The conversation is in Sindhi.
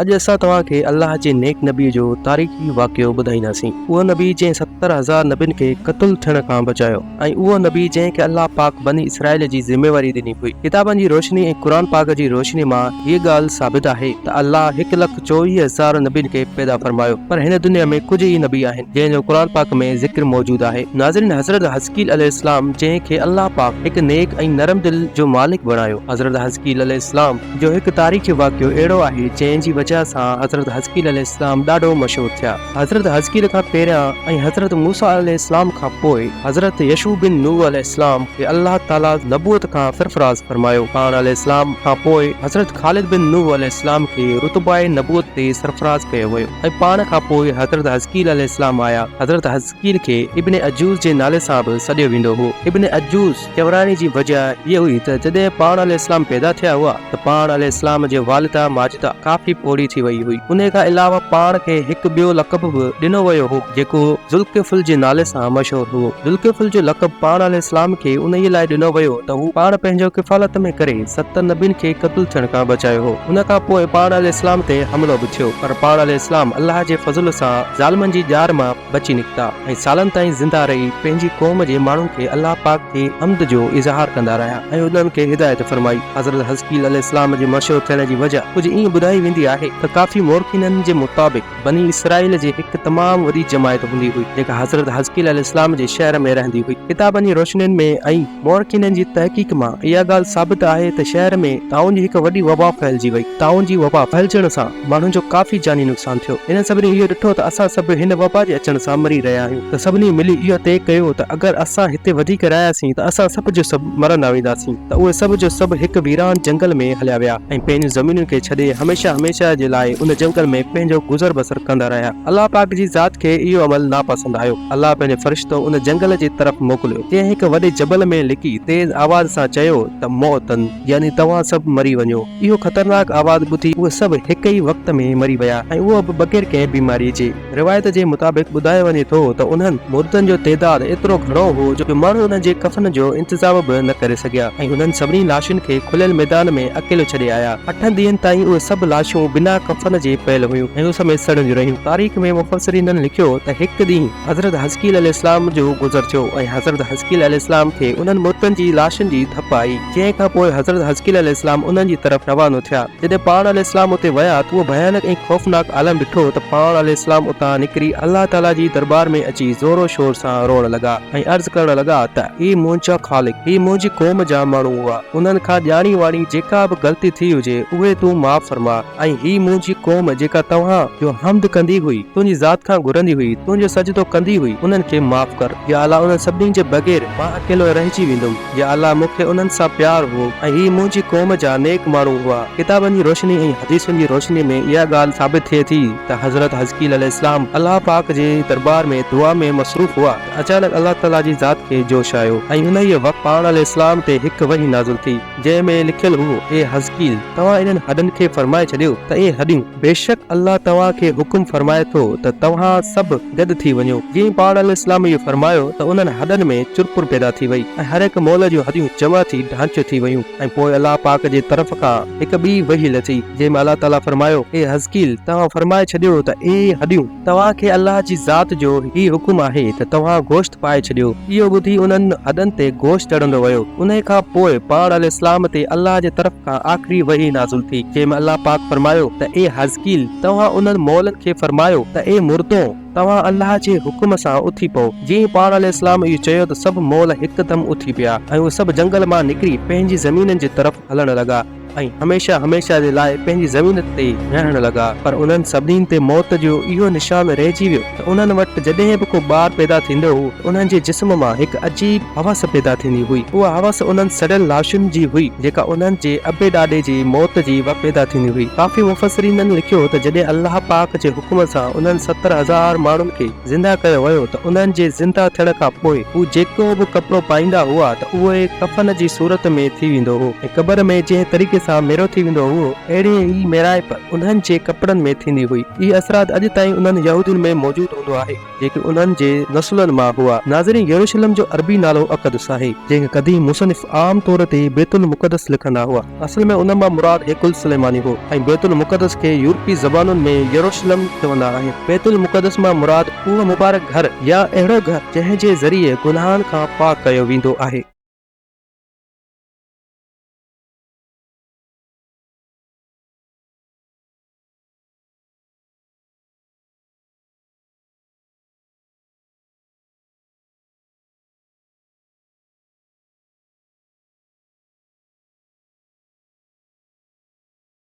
اڄ اسان توهان کي الله جي نيڪ نبي جو تاريخي واقعو ٻڌائينداسين. اهو نبي جنهن 70,000 نبين کي قتل ٿيڻ کان بچايو ۽ اهو نبي جنهن کي الله پاڪ بني اسرائيل جي ذميواري ڏني هئي. ڪتابن جي روشني ۽ قرآن پاڪ جي روشني مان هيء ڳالهه ثابت آهي ته الله 1,24,000 نبين کي پيدا فرمايو پر هن دنيا ۾ ڪجهه ئي نبي آهن جنهن جو قرآن پاڪ ۾ ذڪر موجود آهي. ناظرين حضرت حزقيل عليه السلام جنهن کي الله پاڪ هڪ نيڪ ۽ نرم دل جو مالڪ بڻايو. حضرت حزقيل عليه السلام جو هڪ تاريخي واقعو اهڙو آهي، جنهن جي وجهه سان حضرت حزقيل عليه السلام ڏاڍو مشهور ٿيا. حضرت حزقيل کان پهريان ۽ حضرت موسيٰ عليه السلام کان پوء حضرت يشوع بن نون عليه السلام کي الله تعاليٰ نبوت کان سرفراز فرمايو. پاڻ عليه السلام کان پوء حضرت خالد بن نوح عليه السلام کي رتبه نبوت تي سرفراز ڪيو ويو ۽ پاڻ کان پوء حضرت حزقيل عليه السلام آيا. حضرت حزقيل کي ابن عجوز جي نالي سان به سڏيو ويندو هو. ابن عجوز. چورائڻ جي وجه هيء هئي ته جڏهن پاڻ عليه السلام پيدا ٿيا هئا ته پاڻ عليه السلام جي والده ماجده ڪافي پوڙهي ٿي وئي هئي. انهيء کان علاوه پاڻ کي هڪ ٻيو لقب به ڏنو ويو هو جيڪو ذوالڪفل جي نالي سان مشهور هو. ذوالڪفل جو لقب پاڻ عليه السلام کي انهيء لاء ڏنو ويو ته هو پاڻ پنهنجو ڪفالت ۾ ڪري 70 نبين کي قتل ٿيڻ کان بچايو هو. ان کان پوء پاڻ عليه السلام تي حملو به ٿيو پر پاڻ عليه السلام الله جي فضل سان ظالمن جي ڄار مان بچي نڪتا ۽ سالن تائين زنده رهي پنهنجي قوم جي ماڻهن کي الله پاڪ جي حمد جو اظهار ڪندا رهيا ۽ انهن کي هدايت فرمائي. حضرت حزقيل عليه السلام جي مشهور ٿيڻ جي وجه ڪجهه ائين ٻڌائي ويندي آهي ته ڪافي مورخينن جي مطابق بني اسرائيل جي هڪ تمام وڏي جماعت هوندي هئي جيڪا حضرت حزقيل عليه السلام جي شهر ۾ رهندي هئي. ڪتابن جي روشنين ۾ ۽ مورخينن جي تحقيق مان اها ڳالهه ثابت آهي ته شهر ۾ طاعون جي هڪ وڏي وبا ڦهلجي وئي. طاعون جي وبا ڦهلجڻ سان ماڻهن جو ڪافي جاني نقصان ٿيو. هنن سڀني اهو ڏٺو ته اسان سڀ هن وبا جي اچڻ سان مري رهيا آهيون ته سڀني ملي اهو طئي ڪيو ته اگر اسان هتي وڌيڪ رهياسين ته اسان سڀ جو سڀ مرندا وينداسين ته اهي سڀ جو سڀ هڪ ويران جنگل ۾ هليا ويا ۽ پنهنجون زمينن کي ڇڏي هميشه هميشه جي لاء ان جنگل ۾ پنهنجو گذر بسر ڪندا رهيا. الله پاڪ جي ذات کي اهو عمل ناپسند آيو. الله پنهنجو فرشتو ان جنگل جي طرف موڪليو جنهن هڪ وڏي جبل ۾ لڪي تيز آواز سان چيو ته موتن يعني توهان سڀ مري وڃو. اهو خطرناڪ آواز ٻڌي اهي سڀ هڪ ئي وقت ۾ مري ويا ۽ اهو به بغير ڪنهن بيماريء جي. روايت جي مطابق ٻڌايو وڃي ٿو ته انهن مردن جو تعداد ايترو گهڻو هو جو ماڻهو انهن جي ڪفن جو انتظام به نه ڪري سگهيا ۽ انهن سڀني لاشن کي کليل ميدان ۾ اڪيلو ڇڏي آيا. اٺن ڏينهن تائين اهي سڀ لاشون بنا ڪفن جي پيل هيون ۽ اس ۾ سڙنديون رهيون. تاريخ ۾ مفسرينن لکيو ته هڪ ڏينهن حضرت حزقيل عليه السلام جو گذر ٿيو ۽ حضرت حزقيل عليه السلام کي انهن مردن جي لاشن جي ڌپ آئي. جنهن کان پوء حضرت حزقيل عليه السلام انهن جي طرف روانو ٿيا. جڏهن پاڻ عليه السلام اتي ويا ته اهو ڀيانڪ ۽ خوفناڪ عالم ڏٺو ته پاڻ عليه السلام اتان نڪري الله تعاليٰ جي درٻار ۾ اچي زور و شور سان روئڻ لڳا ۽ عرض ڪرڻ لڳا ته اي منهنجا خالق! هي منهنجي قوم جا ماڻهو هئا، انهن کان ڄاڻي واڻي جيڪا به غلطي ٿي هجي، اهي تون معاف فرماء ۽ هي منهنجي قوم جيڪا توهان جو حمد ڪندي هئي، تنهنجي ذات کان گهرندي هئي، تنهنجو سجدو ڪندي هئي، انهن کي معاف ڪر. يا الله انهن سڀني جي بغير مان اڪيلو رهجي ويندم. يا الله مون کي انهن سان پيار هو ۽ هي منهنجي قوم جا نيڪ ماڻهو هئا. ڪتابن جي روشني ۽ حديثن جي روشني ۾ اها ڳالهه ثابت ٿئي ٿي ته حضرت حزقيل عليه السلام الله پاڪ جي درٻار ۾ دعا ۾ مصروف هئا ته اچانڪ الله تعاليٰ جي ذات کي جوش آيو ۽ انهيء وقت پاڻ عليه السلام تي هڪ وحي نازل ٿي جنهن ۾ لکيل هو، اي حزقيل! توهان انهن هڏن کي فرمائي ڇڏيو ته اي هڏيون! بيشڪ الله توهان کي حڪم فرمائي ٿو ته توهان سڀ گڏ ٿي وڃو. جيئن ئي پاڻ عليه السلام اهو فرمايو ته انهن هڏن ۾ چرپر پيدا ٿي وئي ۽ هر هڪ مئل جون هڏيون جمع ٿي ڍانچو ٿي ويون ۽ پوء الله پاڪ جي طرف کان هڪ ٻي وحي لٿي جنهن ۾ الله تعاليٰ فرمايو، اي حزقيل! توهان فرمائي ڇڏيو ته اي هڏيون! توهان کي الله جي ذات جو هي حڪم آهي ته توهان گوشت پائي ڇڏيو. اهو ٻڌي انهن هڏن تي گوشت چڙهندو ويو. انهي کان پوء پاڻ عليه السلام تي الله جي طرف کان آخري وحي نازل ٿي، جنهن ۾ الله پاڪ فرمايو ته اي حزقيل! توهان انهن مئلن کي فرمايو ته اي مردو! توهان الله جي حڪم سان اٿي پئو. جيئن ئي پاڻ عليه السلام اهو چيو ته سڀ مئل هڪدم اٿي پيا ۽ اهي سڀ جنگل مان نڪري پنهنجي زمينن جي طرف هلڻ لڳا ۽ هميشه هميشه جي لاء پنهنجي زمين تي رهڻ لڳا. پر انهن سڀني تي موت جو اهو نشان رهجي ويو ته انهن وٽ جڏهن به ڪو ٻار پيدا ٿيندو هو ته انهن جي جسم مان هڪ عجيب هوس پيدا ٿيندي هئي. اها هوس انهن سڙيل لاشن جي هئي، جيڪا انهن جي ابي ڏاڏي جي موت جي وقت پيدا ٿيندي هئي. ڪافي مفسرينن لکيو ته جڏهن الله پاڪ جي حڪم سان انهن 70,000 ماڻهن کي زنده ڪيو ويو ته انهن جي زنده ٿيڻ کان پوء هو جيڪو به ڪپڙو پائيندا هئا ته اهي ڪفن جي صورت ۾ ٿي ويندو هو ۽ قبر ۾ جنهن طريقي سان ميرو ٿي ويندو هئو، اهڙي ئي ميرائپ انهن جي ڪپڙن ۾ ٿيندي هئي. اهي اثرات اڄ تائين انهن يهودين ۾ موجود هوندو آهي، جيڪي انهن جي نسلن مان هئا. ناظرين يروشلم جو عربي نالو اقدس آهي، جنهن کي قديم مصنف عام طور تي بيت المقدس لکندا هئا. اصل ۾ ان مان مراد هيڪل سليماني هو ۽ بيت المقدس کي يورپي زبانن ۾ يروشلم چوندا آهن. بيت المقدس مان مراد اهو مبارڪ گهر يا اهڙو گهر جنهن جي ذريعي گناهن کان پاڪ ڪيو ويندو آهي.